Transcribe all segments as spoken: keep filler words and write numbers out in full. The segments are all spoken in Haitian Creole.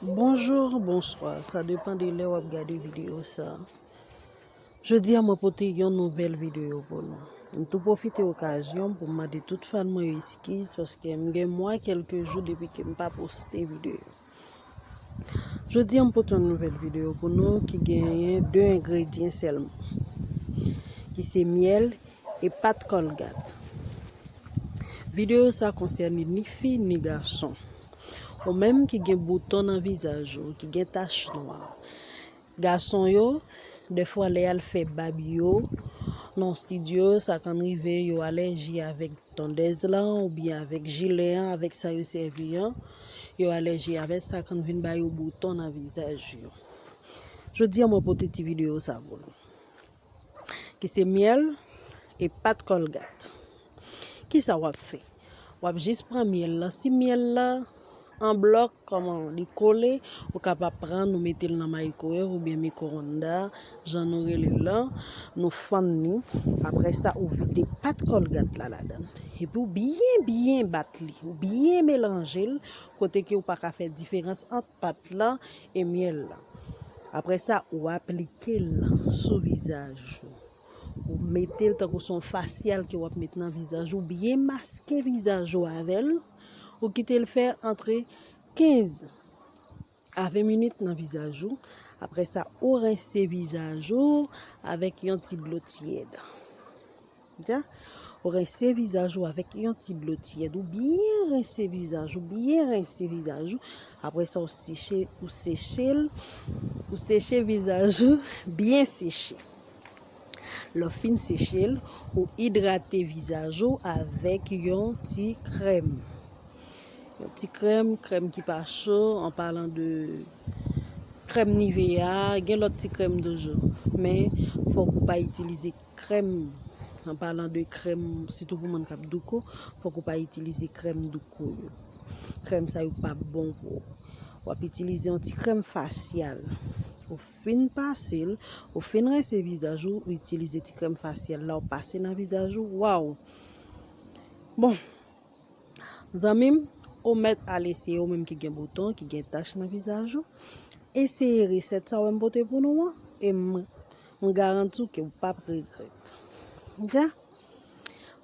Bonjou, bonswa, sa depann de lè w ap gade videyo sa. Jodi a mwen pote yon nouvèl videyo pou nou. M tou pwofite okazyon pou m mande tout fan mwen yo eskiz paske m gen mwa kèlke jou depi ke m pa poste videyo. Jodi a m pote yon nouvèl videyo pou nou ki genyen de engredyan sèlman, ki se myèl e pat kòlgat. Videyo sa konsène ni fi ni gason. Ou menm ki gen bouton nan vizaj ou, ki gen tach nwa. Gason yo, dèfwa lè y al fè bab yo nan estidyo, sa konn rive yo alèji avèk tondèz lan oubyen avèk jilè an, avèk sa yo sèvi an, yo alèji avèk sa konn vin ba yo bouton nan vizaj yo. Jodi a mwen pote ti videyo sa pou nou. Ki se myèl e pat kòlgat. Kisa w ap fè? W ap jis pran myèl lan. Si myèl lan an blòk, kòman li kole, ou kapab pran, ou mete l nan mayikwèv oubyen mikwoonda, jan nou rele l lan, nou fann li. Apre sa, ou vide pat kòlgat la ladan l. Epi ou byen, byen bat li, ou byen melanje l, kote ke ou pa ka fè diferans ant pat lan e myèl lan. Apre sa, ou aplike l sou vizaj ou. Ou mete l tankou se yon fasyal ke w ap met nan vizaj ou, byen maske vizaj ou avè l. Ou kite l fè antre kenz a ven minit nan vizaj ou. Apre sa, ou rense vizaj ou avèk yon ti dlo tyèd. Dja, ou rense vizaj ou avèk yon ti dlo tyèd. Ou byen rense vizaj ou, byen rense vizaj ou. Apre sa, ou seche, ou seche l, ou seche vizaj ou, byen seche. Lè w fin seche l, ou idrate vizaj ou avèk yon ti krèm. Yon ti krèm, krèm ki pa cho, an palan de krèm Nivea, gen lòt ti krèm toujou. Men, fòk ou pa itilize krèm, an palan de krèm, sitou pou moun k ap douko, fòk ou pa itilize krèm douko yo. Krèm sa yo pa bon pou ou. W ap itilize yon ti krèm fasyal. Ou fin pase l, ou fin rense vizaj ou, ou itilize ti krèm fasyal la, ou pase nan vizaj ou, waw! Bon, zanmi m, ou mèt al eseye ou menm ki gen bouton, ki gen tach nan vizaj ou. Eseye resèt sa w wè m pote pou nou an, e m, m garanti w ke w p ap regrèt. Dja?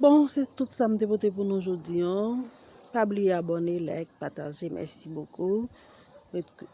Bon, se tout sa m te pote pou nou jodi an. Pa bliye abòne, like, pataje. Mèsi bokou. Ret-,